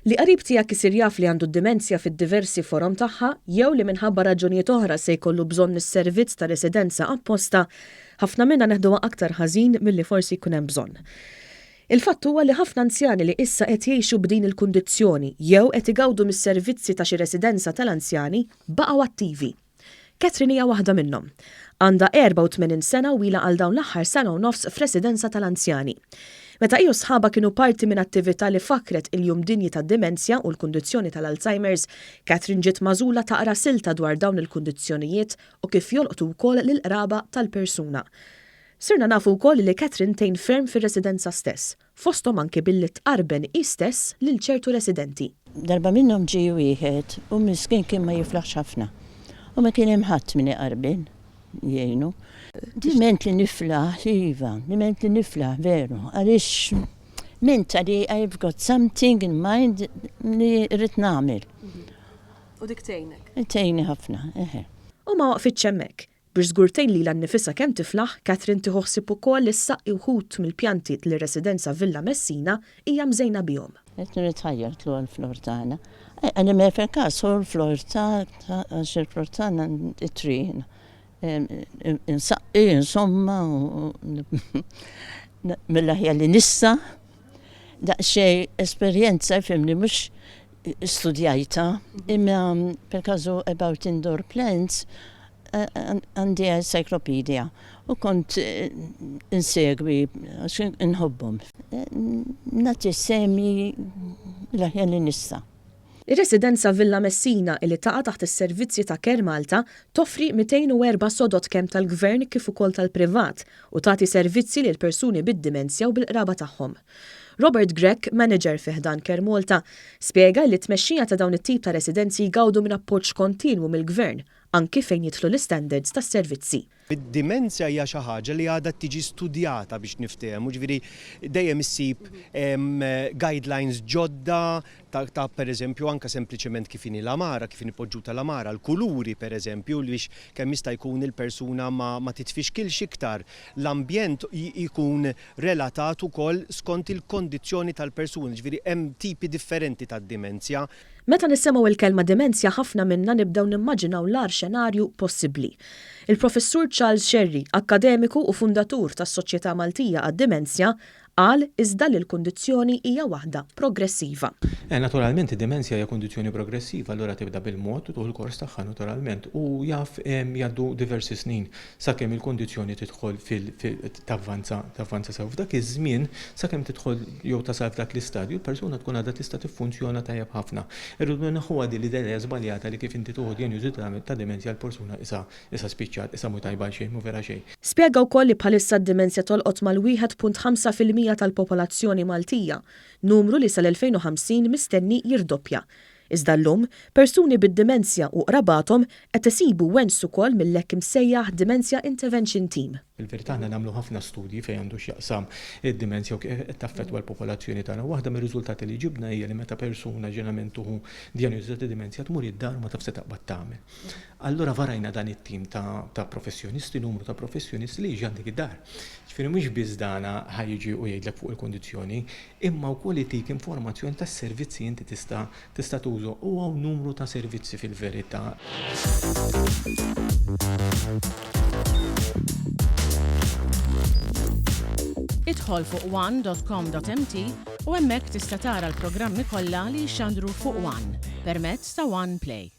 Li qarib tiegħek isir jaf li għandu d-dimenzja fid-diversi forom tagħha jew li minħabba raġunijiet oħra se jkollu bżonn is-servizz ta' residenza apposta, ħafna minna neħduha aktar ħażin milli forsi jkun hemm bżonn. Il-fatt huwa li ħafna anzjani li issa qed jgħixu b'din il-kundizzjoni jew qed igawdu mis-servizzi ta' xi residenza tal-anzjani baqgħu attivi. Catherine hija waħda minnhom. Għandha 84 sena u ilha għal dawn l-aħħar sena u nofs f'residenza tal-anzjani. Meta hi u sħabha kienu parti minn attività li fakkret il-Jum Dinji tad-Dimenzja u l-kundizzjoni tal-Alzheimer's, Catherine ġiet magħżula taqra silta dwar dawn il-kundizzjonijiet u kif jolqtu wkoll lill-qraba tal-persuna. Sirna nafu wkoll li Catherine tgħin ferm fir-residenza stess, fosthom anki billi tqarben hi stess lil ċertu residenti. Darba minnhom ġie wieħed u miskin kien ma jiflaħx ħafna u ma kien hemm ħadd min iqarben jgħinu. Diment li niflaħ, iva, diment li niflaħ veru, għaliex mentally I've got something in mind li rrid nagħmel. U dik tgħinek? Tgħinni ħafna, eħe. U ma waqfitx hemmhekk. Biex żgur tgħin lilha nnifisha kemm tiflaħ, Catherine tieħu ħsieb ukoll issaqqi wħud mill-pjanti li r-residenza Villa Messina hija mżejna bihom. Qed nitħajjar tlugħ il-flor tagħna. Għalli ma fil-każ hu l-flor ta' għax il-flor tagħna it-tree insaqqi insomma mill-aħjar li nista' daqsxejn esperjenza ifhimni mhux studjajtha imma per każu about indoor plants Għandi encyclopedia u kont insegwi għax inħobbhom. Nagħti sehmi l-aħjar li nista'. Ir-residenza Villa Messina, li taqa' taħt is-servizzi ta' Care Malta, toffri 204 sodod kemm tal-Gvern kif ukoll tal-privat u tagħti servizzi lil persuni bid-dimenzja u bil-qraba tagħhom. Robert Grech, manager fi ħdan Care Malta, spjega li t-tmexxija ta' dawn it-tip ta' residenzi jgawdu minn appoġġ kontinwu mill-Gvern anki fejn jidħlu l-istandards tas-servizzi. Id-dimenzja hija xi ħaġa li għadha tiġi studjata biex niftehmu, jiġifieri dejjem issib guidelines ġodda ta' pereżempju anke sempliċement kif inhi l-għamara, kif inhi poġġuta l-għamara, l-kuluri pereżempju biex kemm jista' jkun il-persuna ma titfixkilx iktar. L-ambjent jkun relatat ukoll skont il-kondizzjoni tal-persuna, jiġifieri hemm tipi differenti ta' dimenzja. Meta nisimgħu l-kelma dimenzja ħafna minna nibdew nimmaġinaw l-agħar xenarju possibbli. Il-Professur Charles Scerri, akkademiku u fundatur tas-Soċjetà Maltija għad-Dimenzja, qal iżda li l-kundizzjoni hija waħda progressiva. Naturalment id-dimenzja hija kundizzjoni progressiva, allura tibda bil-mod u tieħu l-kors tagħha naturalment u jaf jgħaddu diversi snin sakemm il-kundizzjoni tidħol fil tavvanza tavvanza sew. F'dak iż-żmien, sakemm tidħol jew tasal f'dak l-istadju, il-persuna tkun għadha tista' tiffunzjona tajjeb ħafna. Irridu nneħħuha din l-idea żbaljata li kif inti tieħu dijanjosi ta' dimenzja l-persuna issa issa spiċċat, issa mhu tajba għal xejn, mhu vera xejn. Spjega wkoll li bħalissa d-dimenzja tolqot mal-1.5% tal-popolazzjoni Maltija, numru li sal-2050 mistenni jirdoppja. Iżda llum, persuni bid-dimenzja u qrabathom qed isibu wens ukoll mill-hekk imsejjaħ Dementia Intervention Team. Fil-verità aħna nagħmlu ħafna studji fejn għandu x'jaqsam id-dimenzja u kif qed taffettwa l-popolazzjoni tagħna. Waħda mir-riżultati li ġibna hija li meta persuna ġeneralment tieħu dijanjosi ta' dimenzja tmur id-dar u ma tafx se taqbad tagħmel. Allura varajna dan it-tim ta' professjonisti, numru ta' professjonisti li jiġi għandek id-dar. Ġifieri mhux biss dana ħa jiġi u jgħidlek fuq il-kundizzjoni, imma wkoll itik informazzjoni tas-servizzi inti tista' tista' tuża u hawn numru ta' servizzi fil-verità. Idħol fuq one dot com dot mt u hemmhekk tista' tara l-programmi kollha li jixxandru fuq one permezz ta' One Play.